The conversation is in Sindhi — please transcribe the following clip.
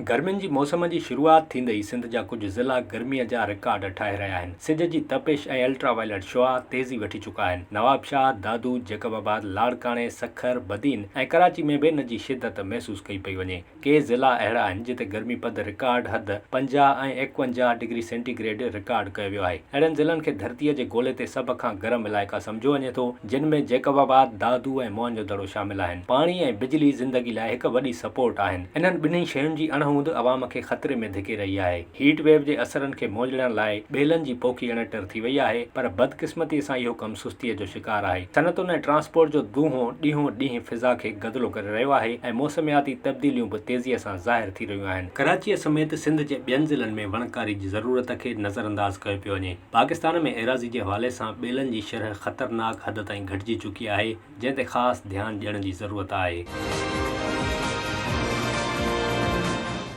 گرمين جي موسم جي شروعات ٿيندي ئي سنڌ جا ڪجهه ضلعا گرميء جا رڪارڊ ٺاهي رهيا آهن. سج جي تپش ۽ الٽرا وائلٽ شعاع تيزي وٺي چڪا آهن. نوابشاهه، دادو، جيڪب آباد، لاڙڪاڻي، سکر، بدين ۽ ڪراچي ۾ به ان جي شدت محسوس ڪئي پئي وڃي. ڪي ضلعا اهڙا آهن جتي گرمي پد رڪارڊ حد 50 ۽ 51 ڊگري سينٽي گريڊ رڪارڊ ڪيو ويو آهي. اهڙن ضلعن کي ڌرتيء جي گولي تي سڀ کان گرم علائقا سمجهيو وڃي ٿو، جن ۾ جيڪب آباد، دادو ۽ موهن جو دڙو شامل آهن. پاڻي ۽ بجلي زندگي لاء هڪ وڏي سپورٽ آهن. انهن ٻنهي شين جي اڻهوند عوام کي خطري ۾ ڌڪي رهي آهي. هيٽ ويو جي اثرن کي مولڙڻ لاء ٻيلن جي پوکي اڻٽر ٿي وئي آهي پر بدقسمتي سان اهو ڪم سستيء جو شڪار آهي. صنعتن ۽ ٽرانسپورٽ جو دونهون ڏينهون ڏينهن فضا کي گدلو ڪري رهيو آهي ۽ موسمياتي تبديليون به تيزيء سان ظاهر ٿي رهيون آهن. ڪراچيء سميت سنڌ جي ٻين ضلعن ۾ وڻڪاري جي ضرورت کي نظرانداز ڪيو پيو وڃي. پاڪستان ۾ ايراضي جي حوالي سان ٻيلن جي شرح خطرناڪ حد تائين گهٽجي چڪي آهي. جنهن تي خاص ڌيان ڏيڻ جي ضرورت آهي.